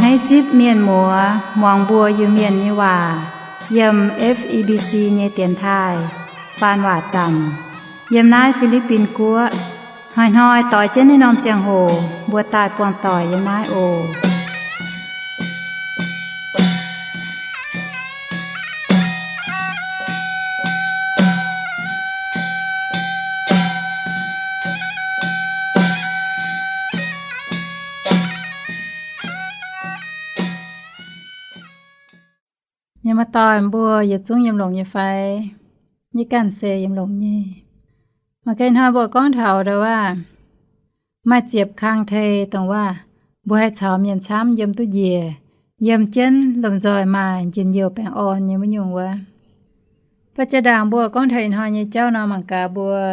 Naaiv zipv mienh muoz muangx mbuo Iu-Mienh nyei waac yiem F E B C nyei dienx taaih faan waac zanc yiem naaiv Fi^li^bin Guoqv. Hnoi-hnoi doix jienv naaiv norm ziangh hoc mbuo daaih buangh doic yiem naaiv oc. Mienh muoz-doic mbuo yietc zungv yiem longx nyei fai? Yie ganh se yiem longx nyei. Mangc gaax ih hnoi mbuo gorngv taux ndau wuov maaih ziepc kang tei dongh waac mbuo haih caux mienh camv yiem duqv njiec, yiem jienv lomh nzoih maaih njien-youh baengh orn nyei wuov nyungc wuov. Baac jaa-ndaangc mbuo gorngv taux ih hnoi nyei jauv nor, mangc gaax mbuo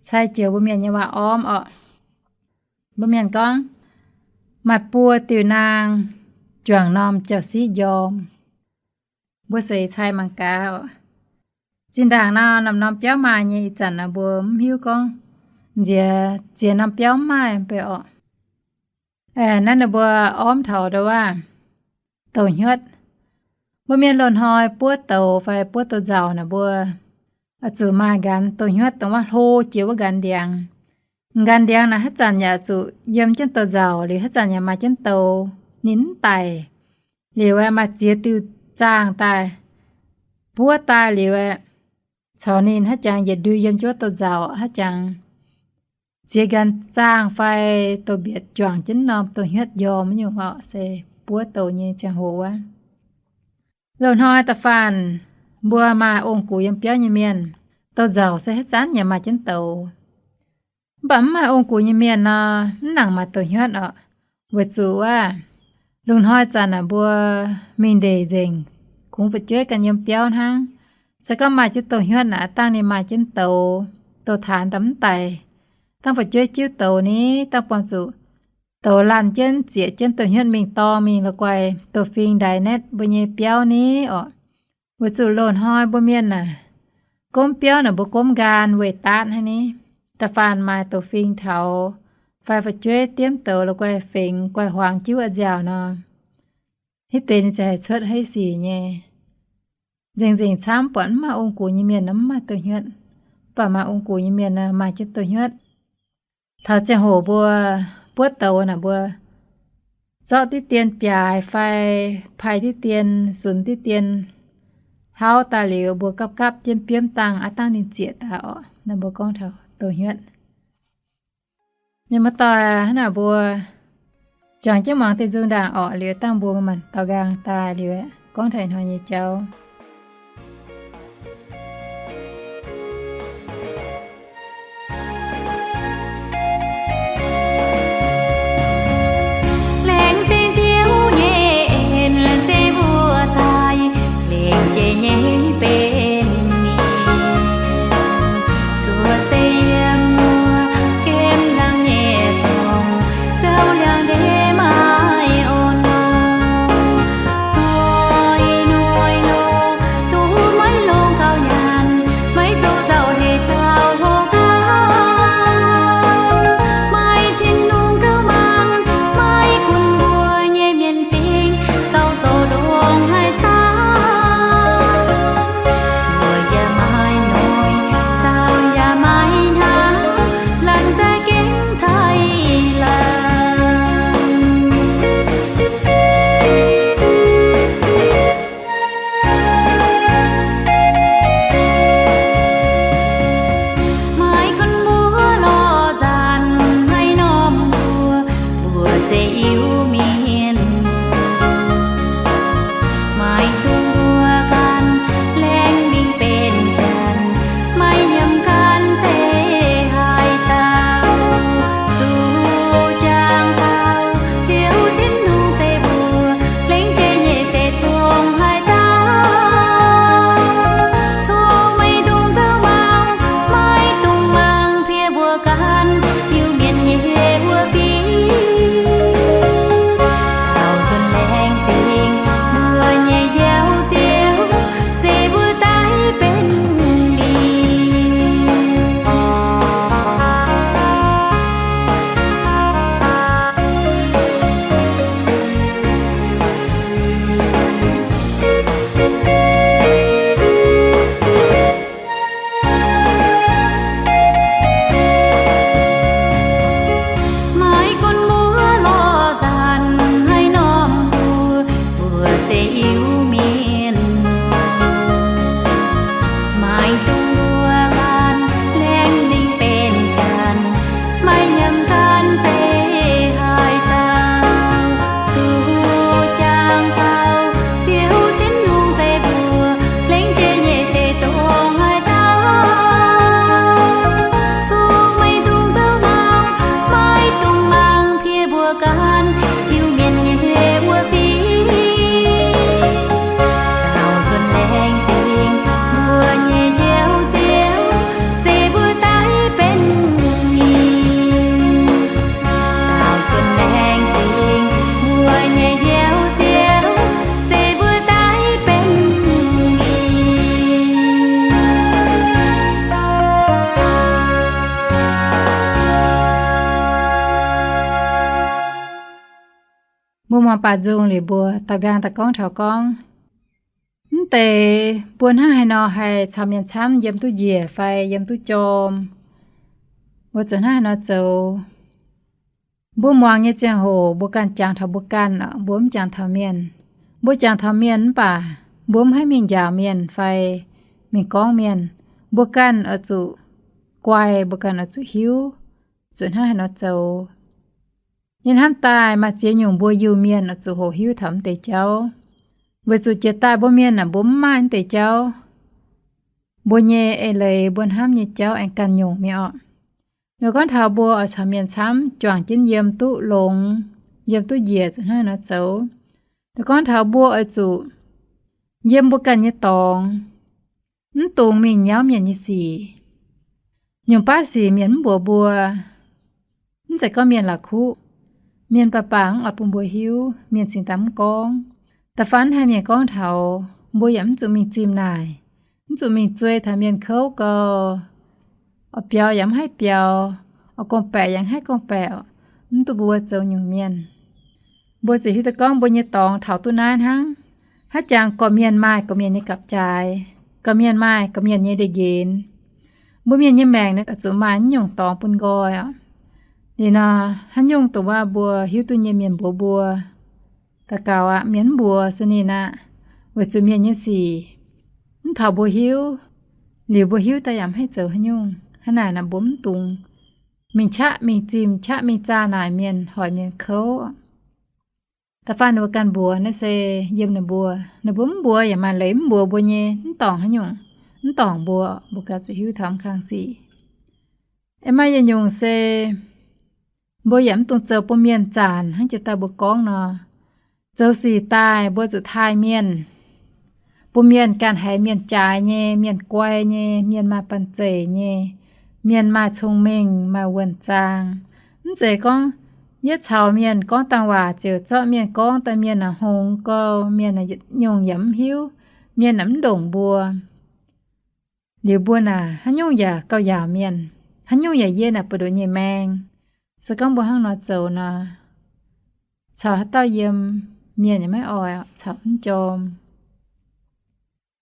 cai joux mbuo mienh nyei waac-ormv orqc. Mbuo mienh gorngv, maaih buo diuh naang juangc norm jauv-siqv njorm. Mbuo seix cai mangc gaax oc. Zinh ndaangc nor, norm-norm biauv maaih nyei, ih zanc nor mbuo mv hiuv gorngv nziex ziex norm biauv mv maaih mv bei orqc. Naaiv ninh mbuo ormv taux ndau wuov douz-hnyuotv. Mbuo mienh loz-hnoi buov douz fai buov douz-nzauc naaic mbuo oix zuqc maaih nqanx douz-hnyuotv dongh waac hlo jiex wuov nqanx ndiangx. Nqanx ndiangx naaic haaix zanc yaac zuqc yiem jienv douz-nzauc, liuz haaix zanc yaac maaih jienv douz ninh mv daic. Liuz aeqv, maaih ziex diuh zaangh daaih buov daaih liuz aeqv, caux ninh haaix jangx yietc ndui yiem jienv wuov douz-nzauc, haaix jangx ziex nqanx zaangh fai douz-mbietc juangc jienv norm douz-hnyuotv njorm wuov nyungc orqc, se buov douz nyei ziangh hoc wuov. Loz-hnoi da'faanh mbuo maaih ong-gux yiem biauv nyei mienh, douz-nzauc se haaix zanc yaac maaih jienv douz. Mv baac mv maaih ong-gux nyei mienh nor, mv nangc maaih douz-hnyuotv orqc. Weic zuqc wuov lungh hnoi zanc naaic mbuo mingh ndeic nzengc, kungx fu'jueiv ganh yiem biauv hnangv. Se gorngv maaih jienv douz-hnyuotv naaic, aav dangh ninh maaih jienv douz, douz-taanx daaih mv daic. Dangh fu'jueiv jiuv douz ni, dangh buangh zuqc douz laanh jienv zieqc jienv douz-hnyuotv mingh dorngh mingh la'guaih douz-fing ndaix naetv mbuo nyei biauv ni orqc. Weic zuqc loz-hnoi mbuo mienh naaic, gomv biauv naaic mbuo gomv nqaang weih daatv hnangv ni. Da'faanh maaih douz-fing taux fai fu'jueiv diemv douz la'guaih fingx guaih huaangx jiuv a'nziaauc nor, hitv deix ninh ziouc haih cuotv haiv sic nyei. Nzengc-nzengc camv buatc mv maaih ong-gux nyei mienh nor mv maaih douz-hnyuotv. Mv baac maaih ong-gux nyei mienh nor maaih jienv douz-hnyuotv. Taux ziangh hoc mbuo buov douz naaic mbuo zorqv diqv dien biaaix fai pai diqv dien, sunx diqv dien hlauv daaih liuz, mbuo gapv-gapv jienv biomv dangh aav dangh ninh zieqc daaih orqc. Naaiv mbuo gorngv taux douz-hnyuotv. Mienh muoz-doic, hnangv naaic mbuo juangc jienv muangx deix nzung ndaangc orqc. Liuz dangh mbuo manc-manc daux nqaang daaih liuz gorngv taux ih hnoi nyei jauv. Laengz zingh Ziouv nyei en, laengz zingh mbuo daaih, lengc jiex nyei benx mingh, zuov zeiv yiem wuov gemh laangh nyei dorngx, zouv liangx ndeic maaih orn nor, noic noic nor. Muangx baac nzung liuz mbuo daux nqaang daaih gorngv taux gorngv, mv deix mbuo hnangv haaix nor haih caux mienh camv yiem duqv njiec fai yiem duqv jorm? Mbuo zuqc hnangv haaix nor zoux? Mbuo muangx nyei ziangh hoc mbuo ganh jangx taux mbuo ganh, mbuo mv jangx taux mienh. Mbuo jangx taux mienh mv baac mbuo mv haih mingh njaaux mienh fai mingh gorngv mienh. Mbuo ganh oix zuqc guai, mbuo ganh oix zuqc hiuv, zuqc hnangv haaix nor zoux. Yie hnamv daaih maaih ziex nyungc mbuo Iu-Mienh oix zuqc hoqc hiuv taux mv deix jauv, weic zuqc jiex daaih mbuo Mienh naaic mbuo mv maaih mv deix jauv. Mbuo nyei eix leiz mbuo hnamv nyei jauv aengx ganh nyungc mi'aqv. Ninh gorngv taux mbuo oix caux mienh camv juangc jienv yiem duqv longx, yiem duqv njiec zuqc hnangv haaix nor zoux. Ninh gorngv taux mbuo oix zuqc yiem mbuo ganh nyei dorngx, mv dungx mingh nyauv mienh nyei sic. Nyungc baav sic mienh mv mbuox mbuo, mv zeiz gorngv mienh la'kuqv. Mienh baac baac mv oix bun mbuo hiuv, mienh cingx daaih mv gorngv. Da'faanh haih mienh gorngv taux, mbuo yaac mv zuqc mingh zimh naaic, mv zuqc mingh zuei taux mienh kouv gau. Oix biaux yaac mv haih biaux, oix gorngv-baeqc yaac mv haih gorngv-baeqc, mv duqv mbuo zoux nyungc mienh. Mbuo zuqc hiuv duqv gorngv mbuo nyei dorngx taux duqv naaiv hnangv. Haaix jangx gorqv-mienh maaih gorqv-mienh nyei gapv-jaaix, gorqv-mienh maaih gorqv-mienh nyei ndeic-nqenx. Mbuo mienh nyei maengc naaiv zuqc maaih naaiv nyungc dorngx bun nqoi oc. Liuz nor, haaix nyungc dongh waac mbuo hiuv duqv nyei mienh mbuox mbuo, daux gaux aqv, mienh mv mbuox suiv ninh aqv, weic zuqc mienh nyei sic mv taux mbuo hiuv. Liuz mbuo hiuv daaih yaac mv haih zoux haaix nyungc. Hnangv naaic naaic mbuo mv dungx mingh qaqv mingh zimh, qaqv mingh zaah naaic mienh, hoic mienh kouv. Da'faanh ninh mbuo ganh mbuox naaiv se yiem ninh mbuo. Ninh mbuo mv mbuox yaac maaih leiz mv mbuox mbuo nyei, mv dorngc haaix nyungc, mv dorngc mbuo, mbuo ganh zuqc hiuv taux mv kang sic. Aengx maaih yietc nyungc se mbuo yaac mv dungx zoux bun mienh zanc hnangv jiex daaih mbuo gorngv nor. Zoux sic daaih mbuo zuqc taaih mienh, bun mienh ganh haiz mienh jaaix nyei, mienh guai nyei, mienh maaih banh zeic nyei, mienh maaih cong-mengh, maaih wuonh zaang. Mv zeiz gorngv yietv caux mienh gorngv dangh waac ziouc zorqv mienh gorngv daaih mienh naaic hngongx gau, mienh naaic nyungc yaac mv hiuv, mienh naaic mv ndongc mbuo. Liuz mbuo naaic haaix nyungc yaac gauh yaauc mienh, haaix nyungc yaac yie naaic buoz-ndoqv nyei maeng. Se gorngv mbuo hnangv nor zoux nor, caux haaix dauh yiem, mienh yaac maiv oix, caux mv jorm.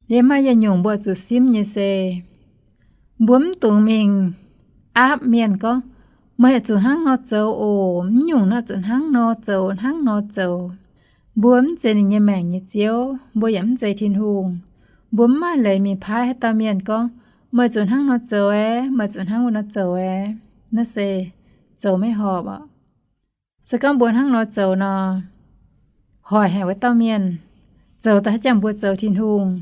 Liuz maaih yietc nyungc mbuo zuqc simv nyei se, mbuo mv dungx mingh aapv mienh gorngv, meih oix zuqc hnangv nor zoux oc, mv nyungc nor zuqc hnangv nor zoux, hnangv nor zoux. Mbuo mv zeiz ninh nyei maengc nyei Ziouv, mbuo yaac mv zeiz Tin-Hungh. Mbuo mv maaih leiz mingh paaiv haaix dauh mienh gorngv, meih zuqc hnangv nor zoux aeqv, meih zuqc hnangv wuov nor zoux aeqv. Naaiv se zoux maiv horpc oc. Se gorngv mbuo hnangv nor zoux nor, hoic haic wuov dauh mienh. Zoux daaih haaix jangx mbuo zoux Tin-Hungh,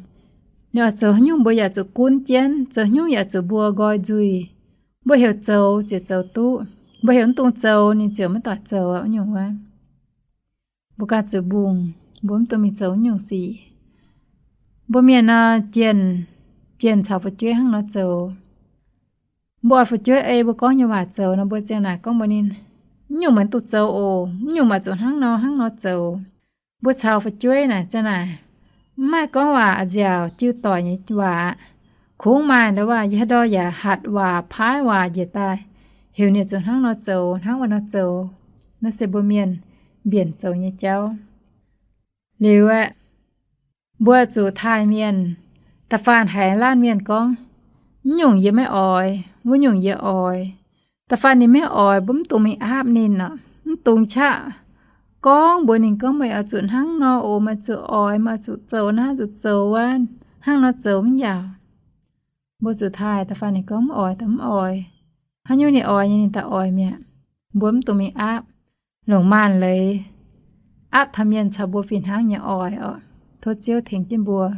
ninh oix zoux haaix nyungc mbuo yaac zuqc gunv jienv, zoux haaix nyungc yaac zuqc mbuo nqoi nzuih. Mbuo heuc zoux ziouc zoux duqv, mbuo heuc mv dungx zoux ninh ziouc maiv doic zoux wuov nyungc wuov. Mbuo ganh zuqc mbungh, mbuo mv dungx mingh zoux wuov nyungc sic. Mbuo mienh nor, jienh, jienh caux fu'jueiv hnangv nor zoux. Mbuo oix fu'jueiv ei mbuo gorngv nyei waac zoux nor, mbuo ziang naaic gorngv mbuox ninh, mv nyungc meih mv dungx zoux oc, mv nyungc meih zuqc hnangv nor hnangv nor zoux. Mbuo caux fu'jueiv naaic ziang naaic, mv maaih gorngv waac a'nziaauc jiu doic nyei waac aqv. Kungx maaih ndau waac yie haaix ndau yaac hatc waac paaiv waac njiec daaih, heuc ninh zuqc hnangv nor zoux hnangv wuov nor zoux. Naaiv se mbuo mienh mbienc zoux nyei jauv. Liuz aeqv, mbuo zuqc taaih mienh. Da'faanh haiz laanh mienh gorngv, mv nyungc yie maiv oix, wuov nyungc yie oix. Da'faanh ninh maiv oix, mbuo mv dungx mingh aapv ninh oc. Mv dungx qaqv gorngv mbuox ninh gorngv, meih oix zuqc hnangv nor oc, meih zuqc oix, meih oix zuqc zoux naaiv zuqc zoux wuov, hnangv nor zoux mv yaac. Mbuo zuqc taaih, da'faanh ninh gorngv mv oix daaih mv oix. Haaix nyungc ninh oix nyei ninh daaih oix mi'aqv. Mbuo mv dungx mingh aapv. Longc maanc leiz aapv taux mienh caux mbuo fih hnangv nyei oix oc. Tov Ziouv tengx jienv mbuo.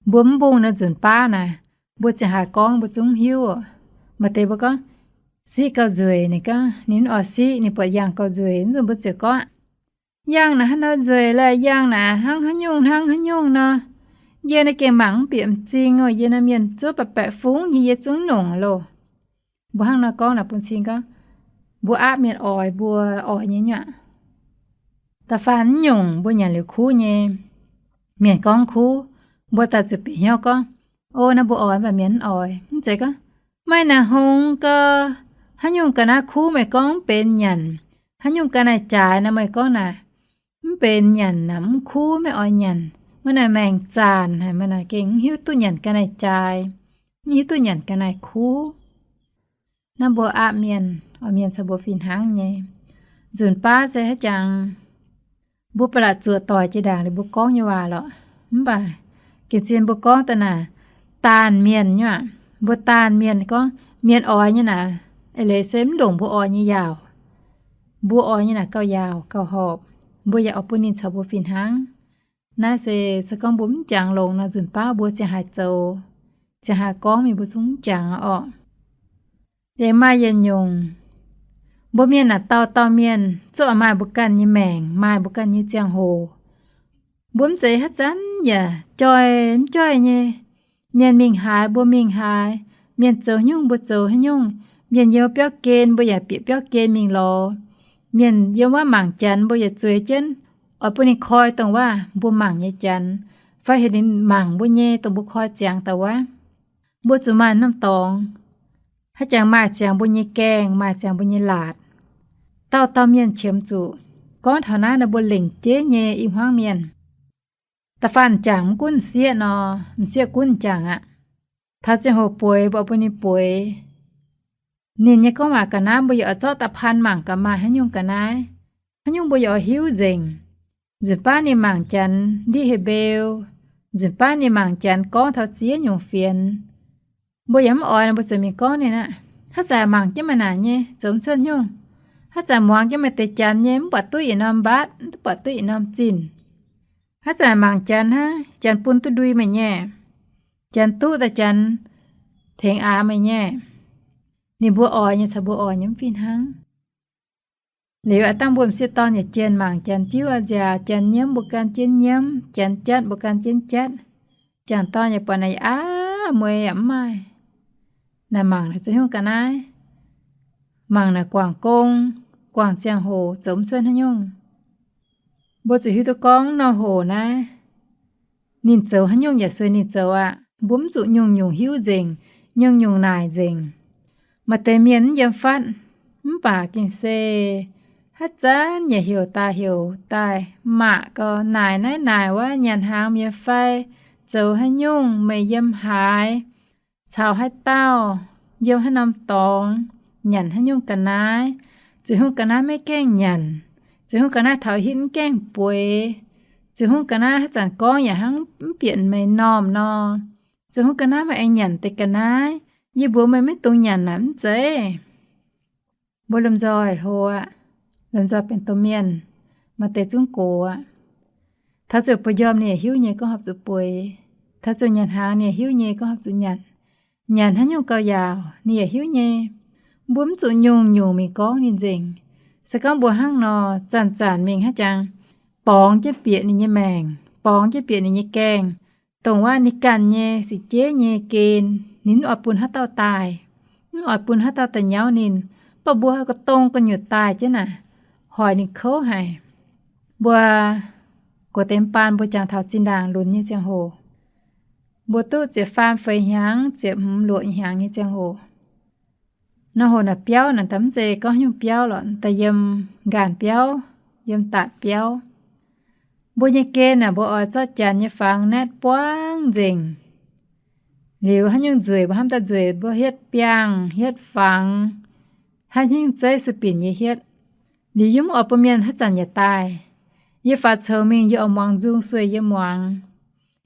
Mbuo mv mbungh nor nzunc baav naaic, mbuo ziouc haiz gorngv mbuo zungv mv hiuv oc. Maaih deix mbuo gorngv, siqv gauh nzueic, ninh gorngv ninh mv oix siqv, ninh buatc yangh gauh nzueic, nzunc mbuo ziouc gorngv, yangh naaic hnangv nor nzueic laeh, yangh naaic hnangv haaix nyungc hnangv haaix nyungc nor. Yie naaiv gengh mangc mv bieqc m'zing oc, yie naaiv mienh zuov baeqc baeqc fungv nyei, yie zungv mv nongc loh. Mbuo hnangv nor gorngv naaic bun cing gorngv, mbuo aapv mienh oix mbuo oix nyei nyuac. Da'faanh mv nyungc mbuo nyanc liuz kuv nyei, mienh gorngv kuv, mbuo daaih zuqc bieqc hnyouv gorngv, o, naaiv mbuo oix mv baac mienh mv oix. Mv zeiz gorngv, meih naaic hngongx gau, haaix nyungc ga'naaiv kuv meih gorngv mv benx nyanc, haaix nyungc ga'naaiv jaaix nor meih gorngv naaic, mv benx nyanc naaic mv kuv, maiv oix nyanc. Maiv naaic maengc zaanc haic, maiv naaic gengh mv hiuv duqv nyanc ga'naaiv jaaix, mv hiuv duqv nyanc ga'naaiv kuv. Naaiv mbuo aapv mienh, oix mienh caux mbuo fih hnangv nyei. Nzunc baav se haaix jangx, mbuo ba'laqc zuoqc doic jiex ndaangc liuz mbuo gorngv nyei waac lorqc. Mv baac gengh zien mbuo gorngv daaih naaic, daanh mienh nyei aqv. Mbuo daanh mienh gorngv mienh oix nyei naaic, eix leiz se mv ndongc mbuo oix nyei yaauc. Mbuo oix nyei naaic gauh yaauc gauh horpc. Mbuo yaac oix bun ninh caux mbuo fih hnangv. Naaiv se, se gorngv mbuo mv jangx longx nor, nzunc baav mbuo ziangh haaix zoux, ziangh haaix gorngv mingh mbuo zungv mv jangx orqc. Yaac maaih yietc nyungc, mbuo mienh naaic dauh dauh mienh zungv oix maaih mbuo ganh nyei maengc, maaih mbuo ganh nyei ziangh hoc. Mbuo mv zeiz haaix zanc yaac joih mv joih nyei. Mienh mingh haaix mbuo mingh haaix, mienh zoux haaix nyungc mbuo zoux haaix nyungc, mienh yiem biauv gen mbuo yaac bieqc biauv gen mingh lorz. Mienh yiem wuov mangc janx mbuo yaac zueiz jienv oix bun ninh koi dongh wuov mbuo mangc nyei janx, fai heuc ninh mangc mbuo nyei dongh mbuo koi ziangx daaih wuov. Mbuo zuqc maaih norm dorngx, haaix jangx maaih ziangx mbuo nyei gaengh, maaih ziangx mbuo nyei laatc. Dauh dauh mienh qiemx zuqc. Gorngv taux naaiv nor, mbuo lengc jeiv nyei i hmuangv mienh, da'faanh m'jangc mv gunv m'sieqv nor, m'sieqv gunv m'jangc aqv. Taux ziangh hoc bueix mbuo oix bun ninh bueix. Ninh nyei gorngv waac ga'naaiv mbuo yaac oix zorqv da'paan mangc gaax maaih haaix nyungc ga'naaiv. Haaix nyungc mbuo yaac oix hiuv nzengc. Nzunc baav ninh mangc janx ndiev heh mbeu, nzunc baav ninh mangc janx gorngv taux ziex nyungc fienx, mbuo yaac mv oix nor, mbuo ziouc mingh gorngv ninh aqv. Haaix zanc mangc jienv meih naaic nyei zoux mv cuotv nyungc. Haaix zanc muangx jienv meih deix janx nyei mv buatc duqv yietc norm mbaatv, mv buatc duqv yietc norm zinh. Haaix zanc mangc janx hnangv, janx bun duqv ndui meih nyei, janx duqv daaih janx tengx aax meih nyei. Ninh mbuo oix nyei caux mbuo oix nyei mv fih hnangv. Liuz aav dangh mbuo m'sieqv dorn yaac jienh mangc janx jiuv a'nziaauc, janx nyiemv mbuo gan jienv nyiemv, janx jatv mbuo gan jienv jatv. Jangc dorn yaac buatc naaic aav mueiz yaac mv maaih. Naaic mangc naaic zoux haaix nyungc ga'naaiv, mangc naaic guangc gong, guangc ziangh hoc zoux mv cuotv haaix nyungc. Mbuo zuqc hiuv duqv gorngv norm hoc naaiv ninh zoux haaix nyungc yaac sueih ninh zoux aqv. Mbuo mv zuqc nyungc-nyungc hiuv nzengc, nyungc-nyungc naaic nzengc. Maaih deix mienh mv yiem fatv, mv baac gengh se haaix zanc yaac heuc daaih heuc daaih, mangc gaax naaic naaiv naaic wuov nyanc hnaangx mi'aqv fai, zoux haaix nyungc, meih yiem haaix, caux haaix dauh, yiem haaix norm dorngx, nyanc haaix nyungc ga'naaiv, zoux haaix nyungc ga'naaiv maiv gaengh nyanc, zoux haaix nyungc ga'naaiv taux hitv mv gaengh bueix, zoux haaix nyungc ga'naaiv haaix zanc gorngv yaac hnangv mv bieqc meih m'normh nor, zoux haaix nyungc ga'naaiv meih aengx nyanc deix ga'naaiv. Yie mbuox meih maiv dungx nyanc naaic mv zeiz. Mbuo lomh nzoih hlo aqv. Lomh nzoih benx domh mienh, maaih deix zungv gox aqv. Taux ziouc bueix njormh ninh yaac hiuv nyei gorngv horpc zuqc bueix. Taux ziouc nyanc hnaangx ninh yaac hiuv nyei gorngv horpc zuqc nyanc. Nyanc haaix nyungc gauh yaauc ninh yaac hiuv nyei. Mbuo mv zuqc nyungc-nyungc mingh gorngv ninh nzengc. Se gorngv mbuo hnangv nor, zanc-zanc mingh haaix jangx borngz jienv bieqc ninh nyei maengc, borngz jienv bieqc ninh nyei gaengh, dongh wuov ninh ganh nyei sic jeiv nyei gen, ninh mv oix bun haaix dauh daaih, mv oix bun haaix dauh daaih nyauv ninh. Mv baac mbuo ga'dongh gu'nyuoz daaih jienv naaic, hoic ninh kouv haic. Mbuo gox deix baan mbuo jangx taux zinh ndaangc lunx nyei ziangh hoc, mbuo duqv ziepc faam feix hnyangx, ziepc hmz luoqc hnyangx nyei ziangh hoc. Nor hoc naaic biauv naaic daaih mv zeiz gorngv haaix nyungc biauv lorqc, daaih yiem nqaanh biauv, yiem daatc biauv. Mbuo nyei gen naaic mbuo oix zorqv janx nyei fangx naetv buangv nzengc. Liuz haaix nyungc nzueic mbuo hnamv daaih nzueic mbuo hietv biangh hietv fangx, haaix nyungc zeiv sueih binc yie hietv. Liuz yie mv oix bun mienh haaix zanc yaac daaih. Yie faaux coux mingh yie oix muangx nzung sueih yie muangx,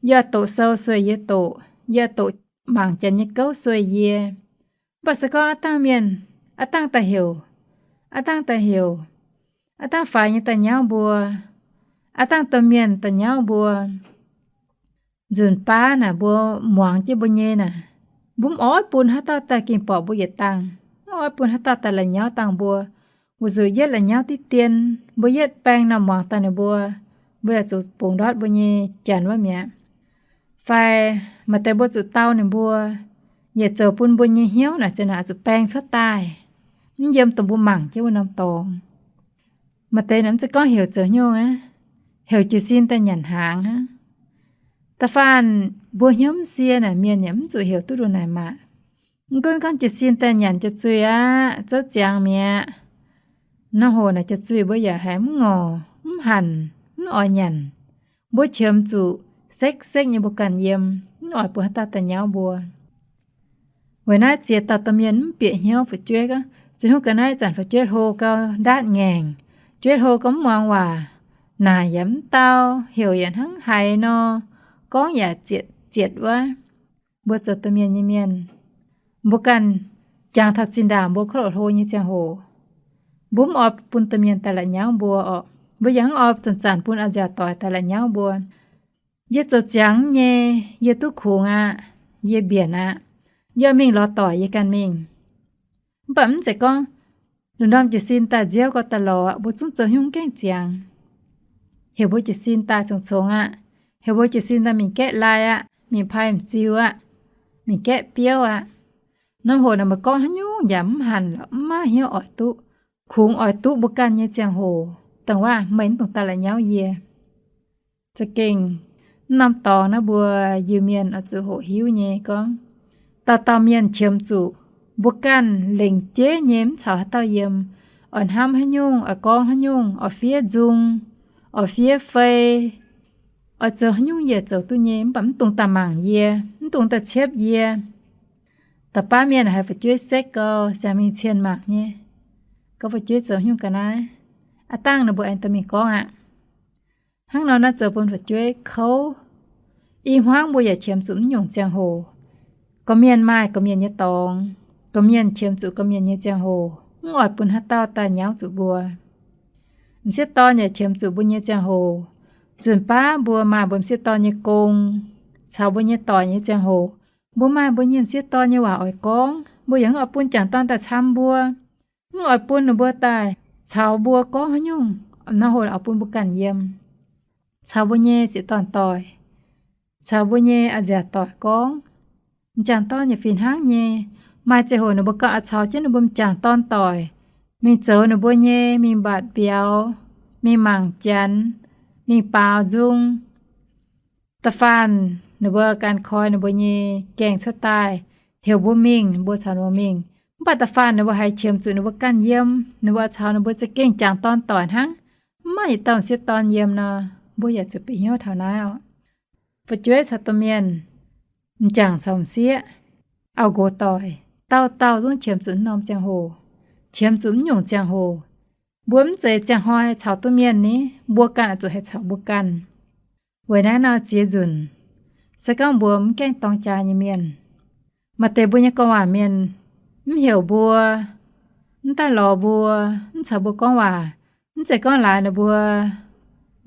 yie oix doqc sou sueih yie doqc, yie oix doqc mangc janx nyei gouv sueih yie. Mv baac se gorngv aav dangh mienh, aav dangh daaih heuc, aav dangh daaih heuc, aav dangh faix nyei daaih nyauv mbuo, aav dangh domh mienh daaih nyauv mbuo, nzunc baav naaic mbuo muangx jienv mbuo nyei naaic, mbuo mv oix bun haaix dauh daaih ging borqc mbuo yietc dangh, mv oix bun haaix dauh daaih la'nyauv dangh mbuo. Weic zuqc yietv la'nyauv diqv dien, mbuo yietv baeng norm muangx daaih ninh mbuo, mbuo yaac zuqc bungx ndortv mbuo nyei janx wuov mi'aqv. Fai maaih deix mbuo zuqc dau ninh mbuo, yaac zoux bun mbuo nyei hnyouv naaic ziouc naaic zuqc baeng cuotv daaih, mv yiem dongh mbuo mangc jienv wuov norm dorngx. Maaih deix naaic mv zeiz gorngv heuc zoux haaix nyungc aqv, heuc jiez sin daaih nyanc hnaangx hnangv. Da'faanh mbuo hnyouv mv sie naaic mienh yaac mv zuqc heuc duqv ndongc naaic maah. Mv gunv gorngv jiez sin daaih nyanc jauv-zuih aqv, zouv ziangx mi'aqv. Nor hoc naaic jauv-zuih mbuo yaac haiz mv ngorc, mv hanc, mv mv oix nyanc. Mbuo qiemx zuqc sekv-sekv nyei mbuo ganh yiem, mv oix bun haaix dauh daaih nyauv mbuo. Weic naaiv ziex dauh domh mienh mv bieqc hnyouv fu'jueiv gorngv, zuqc hnyouv ga'naaiv zanc fu'jueiv hlo gau ndaatv ngaengc, fu'jueiv hlo gau mv muangx waac, naaic yaac mv dau, heuc yaac hnangv haiz nor, gorngv yaac zietc zietc wuov. Mbuo zoux domh mienh nyei mienh, mbuo ganh jangx taux zinh ndaangc mbuo kov loc hlo nyei ziangh hoc, mbuo mv oix bun domh mienh daaih la'nyauv mbuo orqc. Mbuo yaac mv oix zanc-zanc bun a'nziaauc doic daaih la'nyauv mbuo. Yie zoux ziangx nyei, yie duqv kungx aqv, yie mbienc aqv, yie mingh lorz doic yie ganh mingh. Mv baac mv zeiz gorngv lungh ndorm jiez sin daaih nziouv gau daaih lorz aqv, mbuo zungv zoux haaix nyungc gaengh ziangx. Heuc mbuo jiez sin daaih congx-congx aqv. Heuc mbuo jiez sin daaih mingh gaeqv lai aqv, mingh pai m'ziu aqv, mingh gaeqv biouv aqv. Norm hoc naaic meih gorngv haaix nyungc yaac mv hanc lorqc, mv maaih hnyouv oix duqv. Kungx oix duqv mbuo ganh nyei ziangh hoc, dongh waac meih mv dungx daaih la'nyauv yie. Za'gengh mv norm dorngx naaiv mbuo Iu-Mienh oix zuqc hoqc hiuv nyei gorngv, dauh dauh mienh qiemx zuqc mbuo ganh lengc jeiv nyei mv caux haaix dauh yiem, oix hnamv haaix nyungc, oix gorngv haaix nyungc, oix fiev nzung, oix fiev fei, oix zoux haaix nyungc yie zoux duqv nyei, mv baac mv dungx daaih mangc yie, mv dungx daaih ciepv yie. Da'baav mienh haiz fu'jueiv sekv gau, siang mingh cien mangc nyei, gorngv fu'jueiv zoux haaix nyungc ga'naaiv, aav dangh ninh mbuo aengx dorh mingh gorngv aqv. Hnangv nor naaiv zoux bun fu'jueiv kouv. I hmuangv mbuo yaac qiemx zuqc mv nyungc ziangh hoc. Gorqv-mienh maaih gorqv-mienh nyei dorngx, gorqv-mienh qiemx zuqc gorqv-mienh nyei ziangh hoc, mv oix bun haaix dauh daaih nyauv zuqc mbuo. M'sieqv dorn yaac qiemx zuqc mbuo nyei ziangh hoc. Nzunc baav mbuo maaih mbuo m'sieqv dorn nyei gong caux mbuo nyei doic nyei ziangh hoc, mbuo maaih mbuo nyei m'sieqv dorn nyei waac oix gorngv. Mbuo yaac mv oix bun jangc dorn daaih cam mbuo, mv oix bun ninh mbuo daaih caux mbuo gorngv haaix nyungc. Nor hoc oix bun mbuo ganh yiem, caux mbuo nyei sieqv dorn doic, caux mbuo nyei a'nziaauc doic gorngv. M'jangc dorn yaac fih hnangv nyei. Maaih ziangh hoc ninh mbuo ganh oix caux jienv ninh mbuo m'jangc dorn doic mingh zoux ninh mbuo nyei, mingh mbatc mbiauz, mingh mangc janx, mingh baaux nzung. Da'faanh ninh mbuo ganh koi ninh mbuo nyei gaengh cuotv daaih, heuc mbuo mingh, mbuo caux ninh mbuo mingh. Mv baac da'faanh ninh mbuo haiz qiemx zuqc ninh mbuo ganh yiem, ninh mbuo caux ninh mbuo za'gengh jangc dorn doic hnangv, mv maaih yietc dauh m'sieqv dorn yiem nor, mbuo yaac zuqc bieqc hnyouv taux naaiv oc. Fu'jueiv caux domh mienh, m'jangc caux m'sieqv, auv-nqox doic, dauh dauh zungv qiemx zuqc norm ziangh hoc, qiemx zuqc mv nyungc ziangh hoc. Mbuo mv zeiz ziangh hnoi caux duqv mienh ni, mbuo ganh oix zuqc haih caux mbuo ganh. Weic naaiv nor ziex nzunc, se gorngv mbuo mv gaengh dorng jaa nyei mienh, maaih deix mbuo nyei gorngv waac mienh mv heuc mbuo, mv daaih lorz mbuo, mv caux mbuo gorngv waac, mv zeiz gorngv laaix ninh mbuo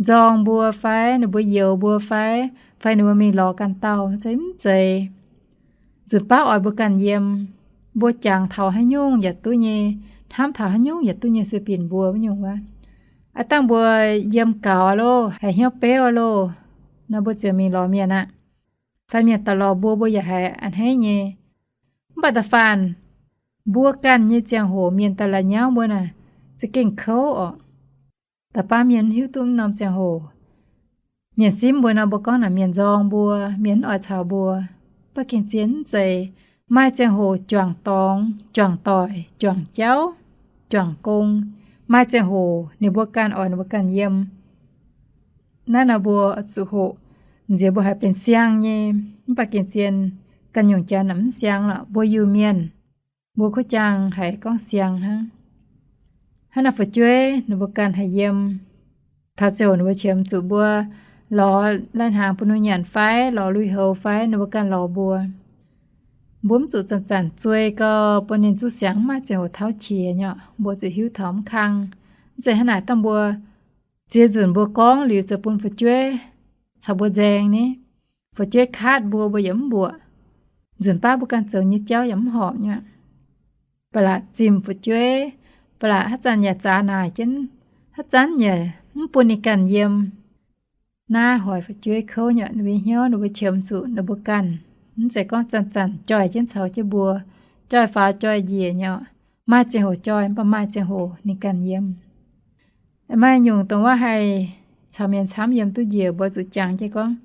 nzorng mbuo fai ninh mbuo youx mbuo fai, fai ninh mbuo mingh lorz ganh dauh, mv zeiz, mv zeiz. Nzunc baav oix mbuo ganh yiem, mbuo jangx taux haaix nyungc yaac duqv nyei, hnamv taux haaix nyungc yaac duqv nyei, sueih binc mbuo wuov nyungc wuov. Aav dangh mbuo yiem gaux loh, haiz hnyouv beuv loh, nor mbuo ziouc mingh lorz mienh aqv. Fai mienh daaih lorz mbuo, mbuo yaac haiz a'hneiv nyei. Mv baac da'faanh mbuo ganh nyei ziangh hoc mienh daaih la'nyauv mbuo naaic, za'gengh kouv oc. Da'baav mienh mv hiuv duqv mv norm ziangh hoc. Mienh simv mbuo nor, mbuo gorngv naaic mienh nzorng mbuo, mienh mv oix caux mbuo. Mv baac gengh zien mv zeiz. Maaih ziangh hoc juangc dorngx, juangc doic, juangc jauv, juangc gong. Maaih ziangh hoc ninh mbuo ganh oix ninh mbuo ganh yiem. Naaiv nor mbuo zuqc hoqc, nziex mbuo haiz benx siang nyei. Mv baac gengh zien, ganh nyungc janx mv siang lorqc, mbuo Iu-Mienh, mbuo kuv jaang haiz gorngv siang hnangv. Hnangv naaiv fu'jueiv ninh mbuo ganh haih yiem, taux ziouc ninh mbuo qiemx zuqc mbuo lorz lai-hnaangx bun ninh nyanc fai lorz lui-houx fai ninh mbuo ganh lorz mbuo. Mbuo mv zuqc zanc-zanc zuei gau bun ninh zuqc siang, mv maaih ziangh hoc tauv qiex nyei. Mbuo zuqc hiuv taux mv kang. Mv zeiz hnangv naaic dangh mbuo ziex nzunc mbuo gorngv liuz zoux bun fu'jueiv caux mbuo nzaeng ni, fu'jueiv kaatv mbuo, mbuo yaac mv mbuoqc. Nzunc baav mbuo ganh zoux nyei jauv yaac mv horpc nyei. Ba'laqc zimh fu'jueiv, ba'laqc haaix zanc yaac zaax naaic jienv, haaix zanc yaac mv bun ninh ganh yiem. Naaiv hoic fu'jueiv kouv nyei, ninh mbuo hnyouv, ninh mbuo qiemx zuqc ninh mbuo ganh. Mv zeiz gorngv zanc-zanc joih jienv caux jienv mbuo, joih faaux joih njiec nyei. Maaih ziangh hoc joih, mv baac maaih ziangh hoc ninh ganh yiem. Maaih nyungc dongh wuov haih caux mienh camv yiem duqv njiec, mbuo zuqc jangx jienv gorngv,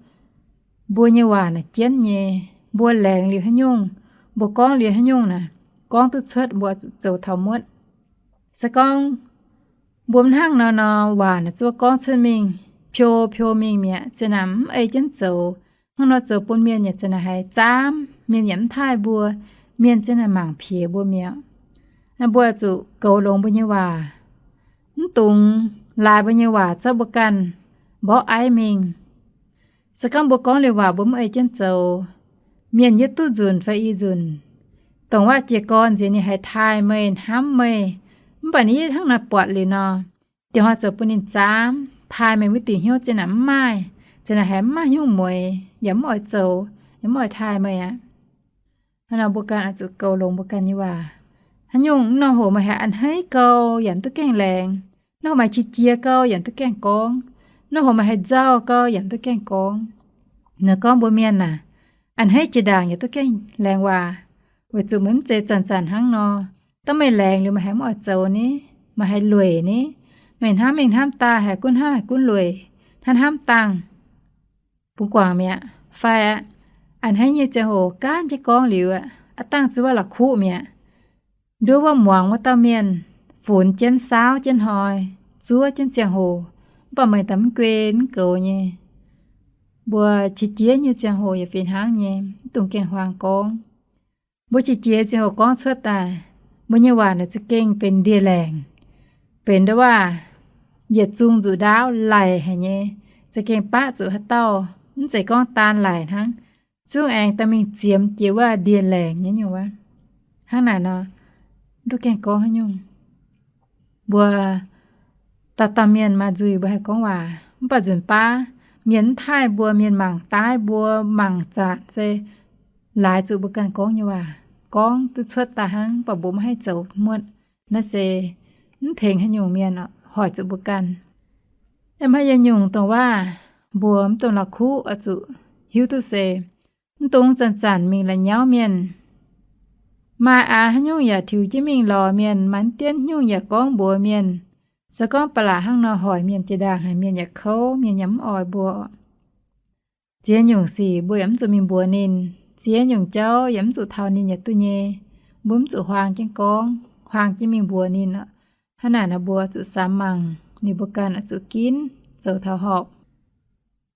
mbuo nyei waac naaic jienv nyei, mbuo laengz liuz haaix nyungc, mbuo gorngv liuz haaix nyungc naaic, gorngv duqv cuotv mbuo zuqc zoux taux muotv. Se gorngv mbuo mv hnangv nor nor, waac naaic zuov gorngv cuotv mingh, piou piou mingh mi'aqv, za'naaic mv ei jienv zoux. Hnangv nor zoux bun mienh yaac za'naaic haiz zaamv, mienh yaac mv taaih mbuo, mienh za'naaic mangc piex mbuo mi'aqv. Mbuo zuqc goux longx mbuo nyei waac, mv dungx laaix mbuo nyei waac zorqv mbuo ganh mborqv aiv mingh. Se gorngv mbuo gorngv liuz waac mbuo mv ei jienv zoux, mienh yie duqv nzunc fai i nzunc, dongh waac jiez gorn nziex ninh haiz taaih meih, hnamv meih, mv baac ninh yie hnangv naaiv buatc liuz nor, diex hnoi zoux bun ninh zaamv, taaih meih wuov diuc hnyouv za'naaic mv maaih, za'naaic haiz mv maaih hnyouv mueix, yaac mv oix zoux, yaac mv oix taaih meih aqv. Hnangv nor mbuo ganh oix zuqc goux longx mbuo ganh nyei waac. Haaix nyungc mv norm hoc meih haiz a'hneiv gau yaac mv duqv gaengh laengz, norm hoc meih qiex jiez gau yaac mv duqv gaengh gorngv, norm hoc meih haiz nzauh gau yaac mv duqv gaengh gorngv. Naaiv gorngv mbuo mienh aac, a'hneiv jiex ndaangc yaac duqv gaengh laengz waac, weic zuqc meih mv zeiz zanc-zanc hnangv nor. Dangh meih laengz liuz meih haiz mv oix zoux ni, meih haiz lueic ni, meih hnamv mingh hnamv daaih haiz gunv hnamv haiz gunv lueic, hnamv hnamv dangh bungx guangc mi'aqv. Fai a'hneiv nyei ziangh hoc gaanv jienv gorngv liuz aqv, dangh zuov wuov la'kuqv mi'aqv. Nduov wuov muangx wuov dauh mienh funx jienv saauv jienv hnoi, zuov jienv ziangh hoc, mv baac meih daaih mv guei mv goux nyei. Mbuo qiex jiez nyei ziangh hoc yaac fih hnangv nyei, mv dungx gaengh huaang gorngv. Mbuo qiex jiez ziangh hoc gorngv cuotv daaih, mbuo nyei waac naaic za'gengh benx ndie-laengc, benx nduov waac yietc zungh nzuqc ndaauv laic haic nyei, za'gengh baqv zuqc haaix dauh, mv zeiz gorngv daan laic hnangv, zungv aengx daaih mingh ziemx jiex wuov ndie-laengc nyei nyungc wuov. Hnangv naaic nor, mv duqv gaengh gorngv haaix nyungc. Mbuo dauh dauh mienh maaih nzuih mbuo haih gorngv waac, mv baac nzunc baav mienh mv taaih mbuo, mienh mangc daaih mbuo, mangc zanc se laaix zuqc mbuo ganh gorngv nyei waac, gorngv duqv cuotv daaih hnangv, mv baac mbuo maiv haih zoux muotv. Naaiv se mv tengx haaix nyungc mienh oc, hoic zuqc mbuo ganh. Mv maaih yietc nyungc dongh waac mbuo mv dungx la'kuqv oix zuqc hiuv duqv se, mv dungx zanc-zanc mingh la'nyauv mienh. Maaih aax haaix nyungc yaac tiux jienv mingh lorz mienh, maaih mv dienv nyungc yaac gorngv mbuox mienh. Se gorngv ba'laqc hnangv nor hoic mienh jiex ndaangc haic, mienh yaac kouv, mienh yaac mv oix mbuo. Ziex nyungc sic mbuo yaac mv zuqc mingh mbuox ninh. Ziex nyungc jauv yaac mv zuqc taux ninh yaac duqv nyei. Mbuo mv zuqc huaang jienv gorngv, huaang jienv mingh mbuox ninh. Hnangv naaic nor mbuo zuqc samx mangc, ninh mbuo ganh oix zuqc ginv zoux taux horpc.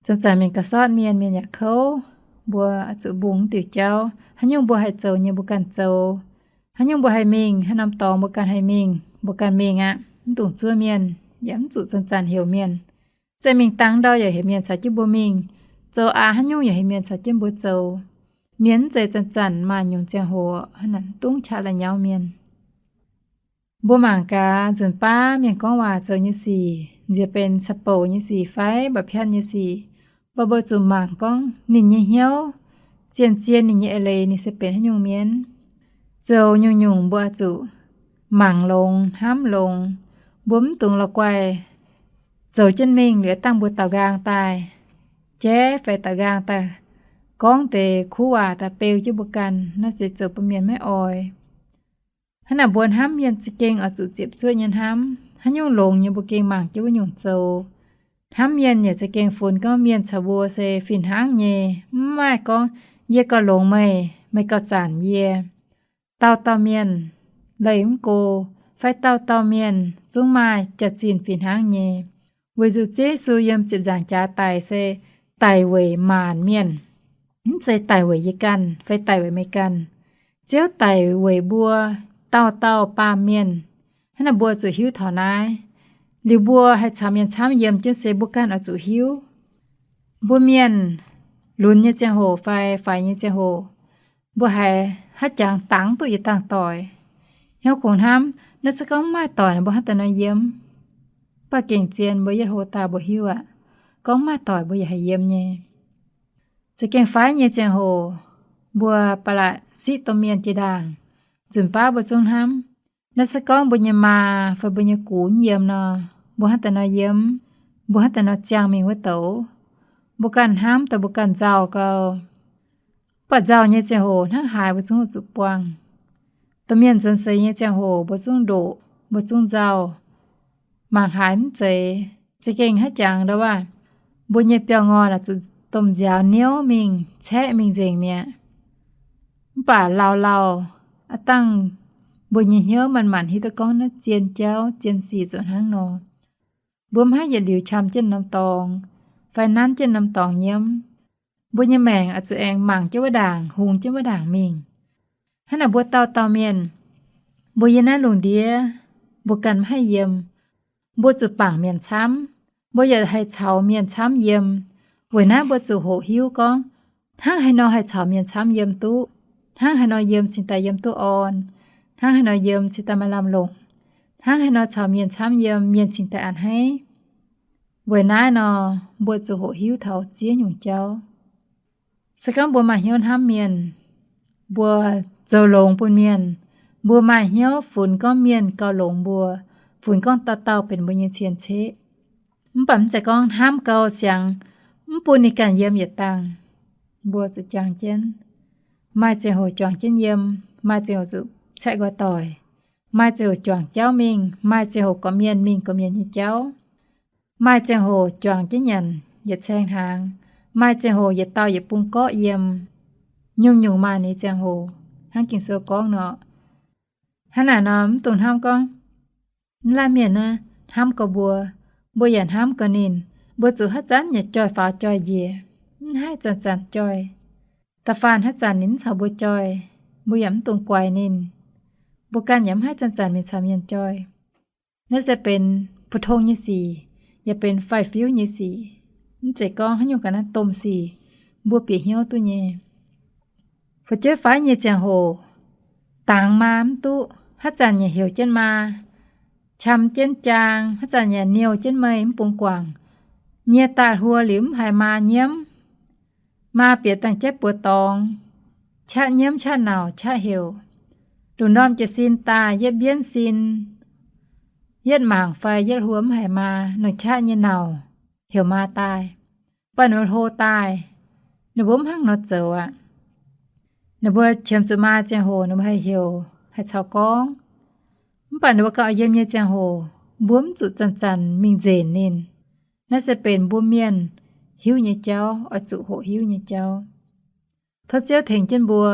Zanc-zanc mienh ga'sortv mienh, mienh yaac kouv. Mbuo zuqc mbungh diuc jauv, haaix nyungc mbuo haih zoux nyei mbuo ganh zoux. Haaix nyungc mbuo haih mingh, haaix norm dorngx mbuo ganh haih mingh, mbuo ganh mingh aqv. Mv dungx zuov mienh, yaac mv zuqc zanc-zanc heuc mienh. Zeiz mingh dangh ndau yaac heuc mienh caux jienv mbuo mingh. Zoux aax haaix nyungc yaac heuc mienh caux jienv mbuo zoux. Mienh mv zeiz zanc-zanc maaih nyungc ziangh hoc hnangv naaic, mv dungx qaqv la'nyauv mienh. Mbuo mangc gaax nzunc baav mienh gorngv waac zoux nyei sic, nziex benx ca'bouc nyei sic fai mba'piatv nyei sic, mbuo, mbuo zuqc mangc gorngv ninh nyei hnyouv, zien-zien ninh nyei eix leiz ninh se benx haaix nyungc mienh. Zoux nyungc-nyungc mbuo zuqc mangc longx, hnamv longx. Mbuo mv dungx la'guaih zoux jienv mingh liuz dangh mbuo daaux nqaang daaih, jaiv fai daaux nqaang daaih gorngv deix kuv waac daaih beu jienv mbuo ganh. Naaiv se zoux bun mienh maiv oix. Hnangv naaic mbuo hnamv mienh za'gengh oix zuqc ziepc zuoqv nyei hnamv. Haaix nyungc longx nyei mbuo gengh mangc jienv wuov nyungc zoux. Hnamv mienh yaac za'gengh funx gorngv mienh caux mbuo se fih hnangv nyei. Mv maaih gorngv yie gauh longx meih, meih gauh zanc yie. Dauh dauh mienh leih mv go, fai dauh dauh mienh zungv maaih jaax-zinh fih hnangv nyei. Weic zuqc Ziouv Yesu yiem ziepc nzaangc jaax daic se daic weic maanc mienh, mv zeiz daic weic yie ganh fai daic weic meih ganh. Ziouv daic weic mbuo dauh dauh baamh mienh. Hnangv naaic mbuo zuqc hiuv taux naaiv. Liuz mbuo haih caux mienh camv yiem jienv se mbuo ganh oix zuqc hiuv. Mbuo mienh lunx nyei ziangh hoc fai faix nyei ziangh hoc, mbuo haiz haaix jangx dangx duqv yietc dangh doic. Hnyouv kungx hnamv, naaiv se gorngv mv maaih doic nor mbuo hnangv daaih nor yiem. Mv baac gengh zien mbuo yietv hlo daaih mbuo hiuv aqv, gorngv mv maaih doic mbuo yaac haih yiem nyei. Za'gengh faix nyei ziangh hoc, mbuo ba'laqc siqv domh mienh jiex ndaangc. Nzunc baav mbuo zungv hnamv, naaiv se gorngv mbuo nyei maa fai mbuo nyei gux mv yiem nor, mbuo hnangv daaih nor yiem, mbuo hnangv daaih nor ziangh mingh wuov douz. Mbuo ganh hnamv daaih mbuo ganh nzauh gau. Mv baac nzauh nyei ziangh hoc hnangv haaix mbuo zungv zuqc buangh. Domh mienh nzuonx seix nyei ziangh hoc mbuo zungv ndoqc, mbuo zungv nzauh. Mangc haaix mv zeiz, za'gengh haaix jangx ndau waac, mbuo nyei biauv-ngorh naaic zuqc domh nziaaux niouv mingh, caeqv mingh nzengc mi'aqv. Mv baac lauh lauh, aav dangh mbuo nyei hnyouv manc-manc hiuv duqv gorngv naaiv zien jauv zien sic zuqc hnangv nor. Mbuo maiv haih yietc liuz qam jienv norm dorngx, fai nanv jienv norm dorngx nyiemv. Mbuo nyei maengc oix zuqc aengx mangc jienv wuov ndaangc, hungx jienv wuov ndaangc mingh. Hnangv naaic mbuo dauh dauh mienh, mbuo yiem naaiv lungh ndiev, mbuo ganh maiv haih yiem. Mbuo zuqc bangc mienh camv, mbuo yaac haih caux mienh camv yiem. Weic naaiv mbuo zuqc hoqc hiuv gorngv, hnangv haaix nor haih caux mienh camv yiem duqv, hnangv haaix nor yiem cingx daaih yiem duqv orn, hnangv haaix nor yiem cingx daaih maaih lamh longc, hnangv haaix nor caux mienh camv yiem, mienh cingx daaih a'hneiv haic. Weic naaiv nor, mbuo zuqc hoqc hiuv taux ziex nyungc jauv. Se gorngv mbuo maaih hnyouv hnamv mienh, mbuo zoux longx bun mienh, mbuo maaih hnyouv funx gorngv mienh gauh longx mbuo, funx gorngv dauh dauh benx mbuo nyei cien-ceqv. Mv baac mv zeiz gorngv hnamv gau siangx, mv bun ninh ganh yiem yietc dangh. Mbuo zuqc jangx jienv. Maaih ziangh hoc juangc jienv yiem, maaih ziangh hoc zuqc caeqv nqoi doic, maaih ziangh hoc juangc jauv mingh, maaih ziangh hoc gorqv-mienh mingh gorqv-mienh nyei jauv. Maaih ziangh hoc juangc jienv nyanc yietc caeng hnaangx, maaih ziangh hoc yietc dauh yietc bung gorqv yiem. Nyungc-nyungc maaih ninh nyei ziangh hoc, hnangv Ging-Sou gorngv nor. Hnangv naaic nor, mv dungx hnamv gorngv, mv laanh mienh naaiv hnamv gau mbuo, mbuo yaac hnamv gau ninh, mbuo zuqc haaix zanc nyei joih faaux joih njiec, mv haih zanc-zanc joih. Da'faanh haaix zanc ninh mv caux mbuo joih, mbuo yaac mv dungx guaix ninh. Mbuo ganh yaac mv haih zanc-zanc mingh caux mienh joih. Naaiv se benx 普通 nyei sic, yaac benx faix-fiuv nyei sic. Mv zeiz gorngv haaix nyungc ga'naaiv domh sic mbuo bieqc hnyouv duqv nyei. Fu'jueiv faix nyei ziangh hoc, dangx maa mv duqv, haaix zanc yaac heuc jienv maa, qam jienv jaang, haaix zanc yaac niouh jienv meih mv bung guangc. Nyie daaih hluo liuz mv haiz maa nyiemv. Maa bieqc dangh jaiv buoz dorngx, qaqv nyiemv qaqv nauc qaqv heuc. Lungh ndorm jiez sin daaih yietv mbienv sin, yietv mangc fai yietv hluo mv haiz maa, nongc qaqv nyei nauc heuc maa daaih. Baac ninh mbuo hlo daaih, ninh mbuo mv hnangv nor zoux aqv. Ninh mbuo qiemx zuqc maa ziangh hoc ninh mbuo haih heuc, haih caux gorngv. Mv baac ninh mbuo gauh yiem nyei ziangh hoc, mbuo mv zuqc zanc-zanc mingh nzenc ninh. Naaiv se benx mbuo mienh hiuv nyei jauv, oix zuqc hoqc hiuv nyei jauv. Tov Ziouv tengx jienv mbuo,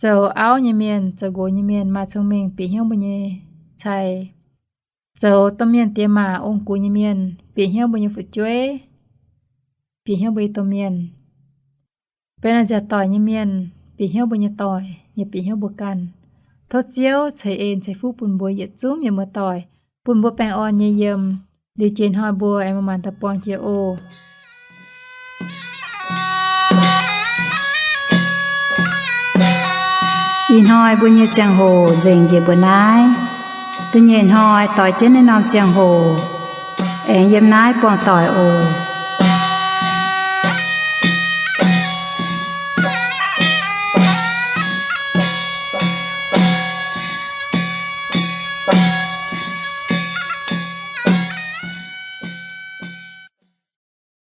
zoux auv nyei mienh, zoux nqox nyei mienh maaih cong-mengh bieqc hnyouv mbuo nyei cai, zoux domh mienh diex maac ong-gux nyei mienh bieqc hnyouv mbuo nyei fu'jueiv, bieqc hnyouv mbuo nyei domh mienh. Benx a'nziaauc doic nyei mienh bieqc hnyouv mbuo nyei doic, yaac bieqc hnyouv mbuo ganh. Tov Ziouv ceix en ceix fuqv bun mbuo yietc zungv mienh muoz-doic, bun mbuo baengh orn nyei yiem. Liuz jiex hnoi mbuo aengx maaih maanc daaih buangh jiex oc. Ih hnoi mbuo nyei ziangh hoc nzengc njiec mbuo naaiv. Da'nyeic hnoi doix jienv naaiv norm ziangh hoc aengx yiem naaiv buangh doic oc.